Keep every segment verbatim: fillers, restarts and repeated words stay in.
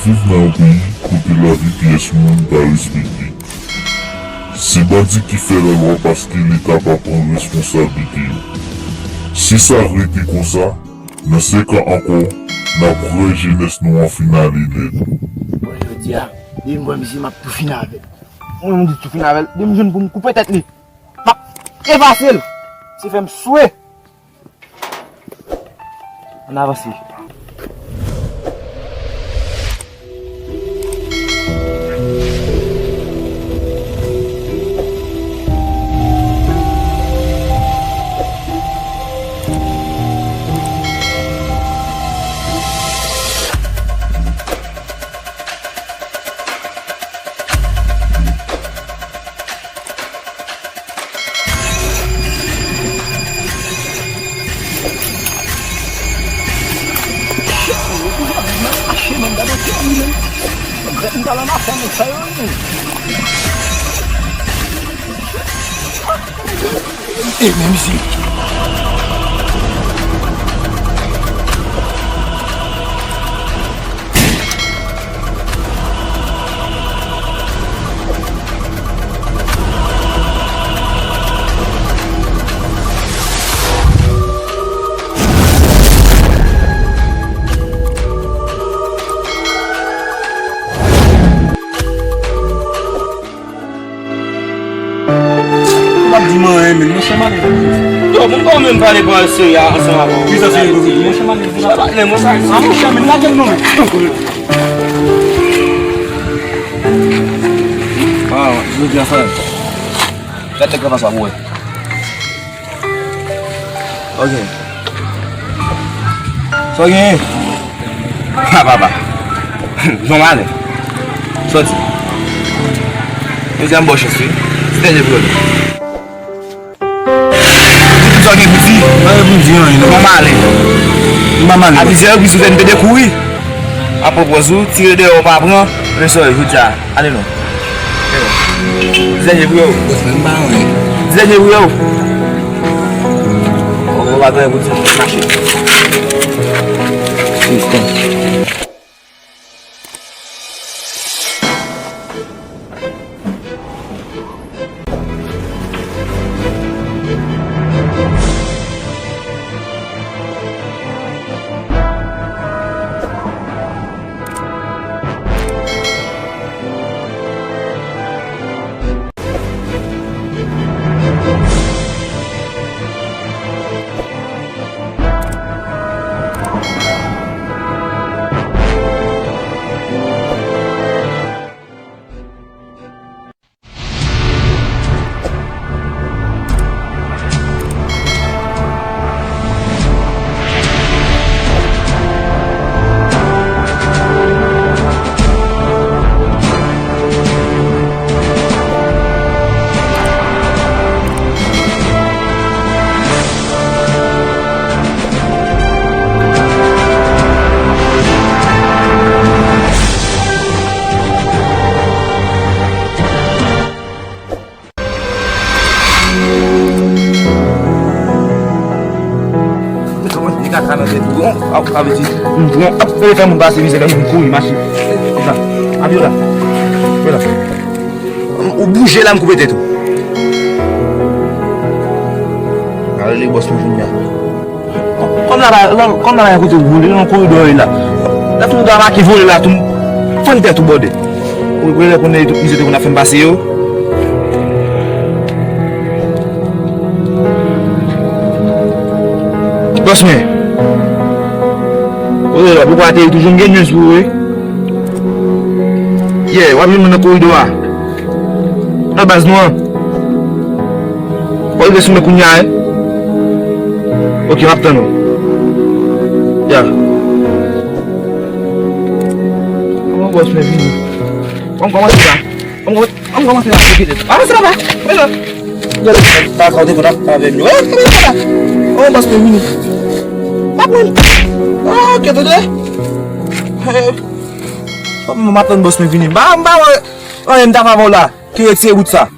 Viv nan yon peyi kote lavi pyès moun pa respekte. Se bandi ki fè lalwa paske Leta pa pran responsablite yo. Si sa rete konsa, nan senk an ankò, n ap wè jenès nou an fin ale nèt. Bon, jodi a, depi m wè misye, m ap tou fini avè l. Mwen, m di tou fini avè l. Depi m jwenn pou m koupe tèt li, m ap efase l. Se fè m swe. Ann avanse. E menm si Ou p ap di m anyen, men monchè, m ale. Yo, moun pa menm pale pa serye ansanm avè w. Ki sa serye pou di? Monchè, m ale. Sa pa, men mwen pa. Ah, monchè, men lage m non. Ah, jodi a, frè. Gad nèg la fas la pou wè. Ok. Sa w genyen? Ha, papa. Jan m ale. Sòti. Jodi a m ba w chans wi. Se dènye pou yo. Di tout sa w gen pou di. Pa gen pou m di anyen non. Jan m ale. M pa m ale. Avize yo ki sou tè m te dekouri. Apre pòz ou, tire deyò w pa pran. Men sòti jodi a. Ale non. Di dènye pou yo. Di dènye pou yo. Ou pa gen pou di mache. Tristan. Ou komanse di kaka nan tèt ou. Bon, ap, ap di, m pran, ap fè moun pase mizè, lè moun kouri, mache. Sa. Ap yo la. Yo la. Ou bouje la, m koupe tèt ou. Al rele bòs mwen vini a. Kòm la, la, kòm la, la kote vole nan koridò la. La tou ta make vole la tou. Fann tèt ou bòde. Ou wè lè konnen tout mizè te konn ap fè m pase yo. Bòs mwen. Ou wè la, pou pa te toujou m gen news pou ou wi. Yeah, w ap jwenn mwen nan koridò a. Nan baz nou an. W ap rive sou mwen kounye a, wi. Ok, m ap tann ou. Ya. Kòman bòs mwen vini? Kòman, kòman se la? Kòman, kòman se la? Avanse la, pa. Avanse la. Gade, pa ka w te konn ap avè m yo. Eh, kòman se la? Kòman bòs mwen vini? Pa pran. Ok, tande. Eh, m ap tann bòs mwen vini. M pa, m pa wè anyen m ta fè avè w la. Ki retire bout sa.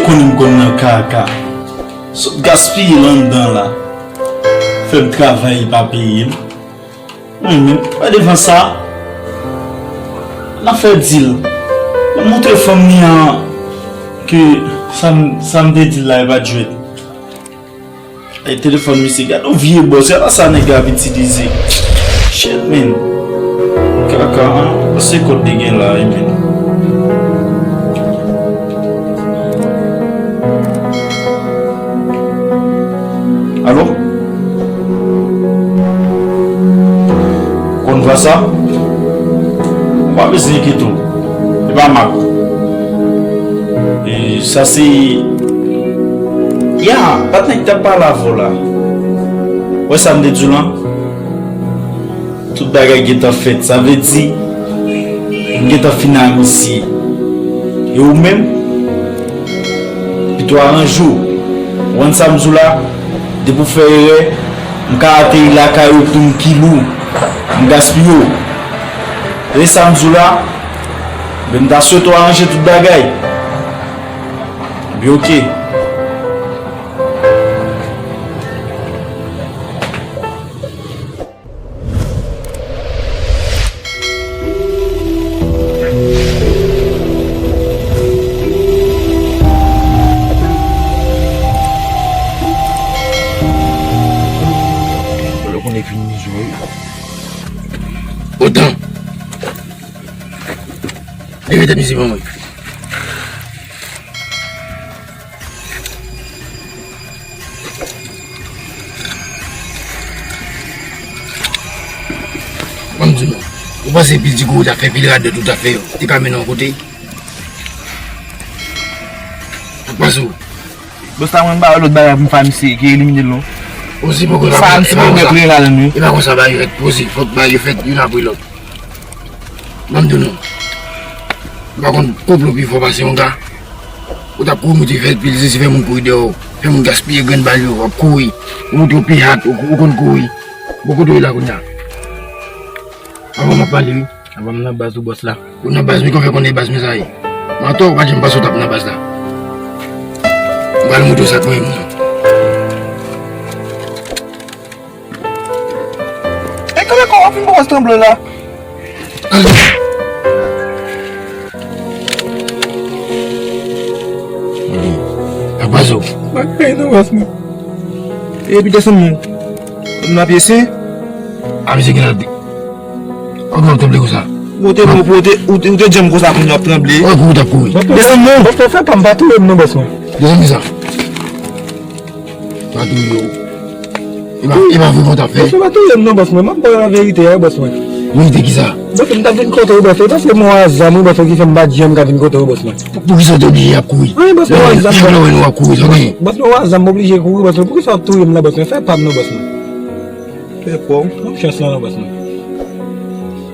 Konnen m konn nan kaka. Sot gaspiye l anndan la. Fè m travay, li pa peye m. Wi, men pa devan sa. N a fè dil. Mwen montre fanm ni an ke sa m, sa m te di l la, e pa t jwèt. Ay, telefòn misye, gade yon vye bòs, gade sa nèg la ap itilize. Shit, man. Kaka, an. Se kòd li gen la, wi, man. Alo? Konn vwa sa? Ou pa bezwen enkyete w. E pa m ak ou. E sa se, ya, patnè k t ap pale avè w la. Wè sa m te di w lan? Tout bagay gentan fèt. Sa vle di, m gentan fin ak misye. E ou menm? Pito aranje w. Ou konn sa m di w la? Depi w fè erè, m ka ateri lakay ou pou m kile w. M gaspiye w. Tande sa m di w la? Men m ta swete w aranje tout bagay. Ebyen, oke. Otan. Leve tèt misye ban mwen. Ban m di nou, ou panse pil ti kou ou ta fè, pil radòt ou ta fè yo, te ka mennen w yon kote? Ak pase w. Bòs la, mwen ba yo lòt bagay pou m fè misye, ki elimine l non. Osi poko sa, misye mèt rele la wi. E pa konsa bagay yo fèt, poze, fòk bagay yo fèt youn apre lòt. Ban m di w non. M pa konn konplo pi fò pase yon ga. Ou t ap kouri, moutre fè l pil, se fè moun kouri dèyè w, fè moun gaspiye grenn bal yo, w ap kouri. Ou moutre w pi hat, ou, ou konn kouri. Bon, kote w ye la kounye a? Avan m ap pale wi. Avan m nan baz ou bòs la. Ou nan baz, men kòman fè konnen baz mwen sa ye? Mwen atò, ou pa t janm panse w t ap nan baz la. M pral moutre w sa k mwen menm. E kòman kò w ap vin kòmanse tranble la? Apa zo? Bagay nan bòs mwen. Epi desann mwen. Mwen ap ese. A misye gen la. Ou gen tranble konsa. Ou te, ou te, ou te, ou te djanm konsa pou nou ap tranble. Ou kouri, t ap kouri. Desann mwen. Bòs mwen, fè pa m, pa touye m non bòs mwen. Desann mwen sa. Pa touye w. E pa, e pa vre mwen t ap fè. Bòs mwen, pa touye m non bòs mwen. M ap ba w laverite a wi bòs mwen. Verite ki sa? Bòs mwen, m t ap vin kote w bòs mwen. Paske mwen wè zam wi bòs mwen ki fè m pa janm ka vin kote w bòs mwen. Pou, poukisa w te oblije ap kouri? Anyen bòs mwen, wè zam. Lè w wè nou ap kouri, sa gen. Bòs mwen, wè zam, m oblije kouri bòs mwen. Poukisa w ap touye m la bòs mwen? Fè pa m non bòs mwen. Fè pa w. Ban m chans lan non bòs mwen.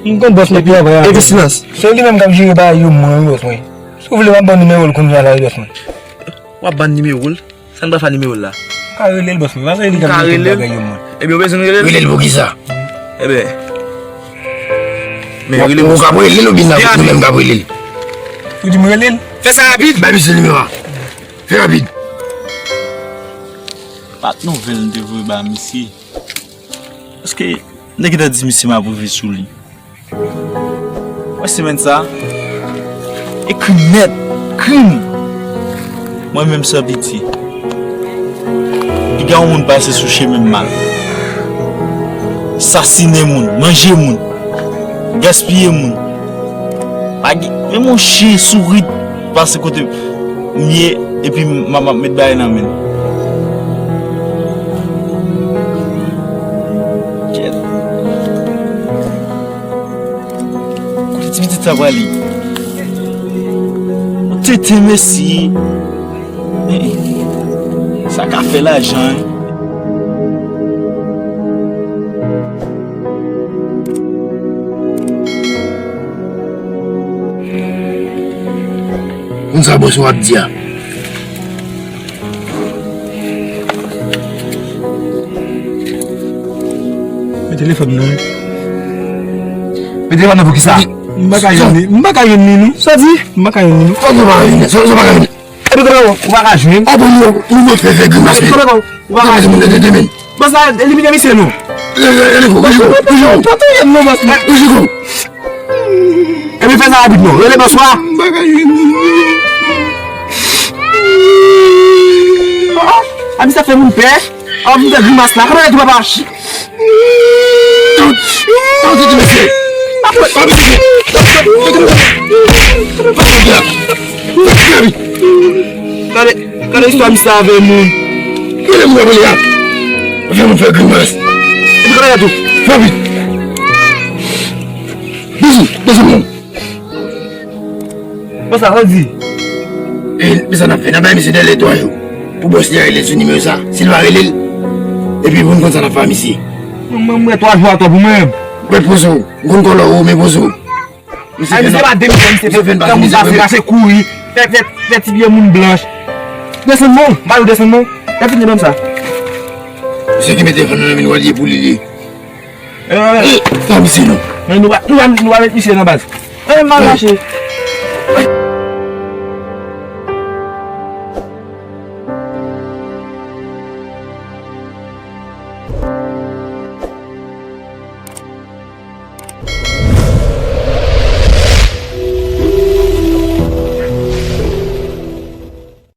M konn bòs mwen pi anvan. Epi silans. Se li menm k ap jere bagay yo mwen wi bòs mwen. Si w vle m ap ban w nimewo l kounye a la wi bòs mwen. W ap ban nimewo l? Sa n pral fè a nimewo l la? M ka rele l bòs mwen, paske li ka rele tout bagay yo mwen. Ebyen, ou bezwen rele l? Rele l pou kisa? Ebyen, men rele l. Ou ka rele l oubyen n ap, nou menm k ap rele l? Ou di m rele l? Fè sa rapid! Bay misye nimewo a. Fè rapid. Pat nouvèl m te voye ba misye. Paske nèg yo ta di misye m ap rive sou li. Wè semèn sa, e krim nèt, krim. Mwen menm san pitye. Piga yon moun pase sou chemen m mal. Sasinen moun, manje moun, gaspiye moun. Pa gen, menm yon chen sourit pase kote m ye, epi m ap, m ap met bagay nan men l. Kyèt. Kote ti pitit sa prale? Tete mesye. Sa ka fè lajan wi. Konn sa bòs ou ap di a. Men telefòn nan. Men telefòn nan pou kisa? M pa ka jwenn li. M pa ka jwenn li non. Sa di? M pa ka jwenn li non. Sa w pa ka jwenn li? Sa w pa ka jwenn li? Epi kòman ou pa ka jwenn? Ou pa ka jwenn. Epi kòman ou pa ka jwenn? Bòs la, elimine misye non. Ou pa touye m non, bòs la. Epi fè sa rapidman. Rele bòs la. A, misye ap fè moun pè. A, misye fè grimas la. Kòman ou ye tou, papa? Gade, gade istwa misye avè moun. Gade moun ap rele a. Fè moun fè grimas. Epi gade tou. Fè vit. Bizou, bizou moun. Bòs la, sa w di? E, men sa n ap fè, n ap bay misye dèlè twa jou pou bòs li a rele l sou nimewo sa. Si l pa rele l, epi pou n konn sa n ap fè a misye. Mwen, mwen, mwen, twa jou atò pou mwen menm. Kwè poze w, m konn kòlè w, men poze w. Misye fè n ap, misye fè n pase, misye fè n pase. Kouri, fè, fè, fè ti pye moun blanch. Desann non, m ba yo desann non. Lè fini ban m sa. Misye ki mete fanm nan vin wè l ye pou li li. E, pa misye non. Men nou pa, nou pa, nou pa met misye nan baz. E, m al mache.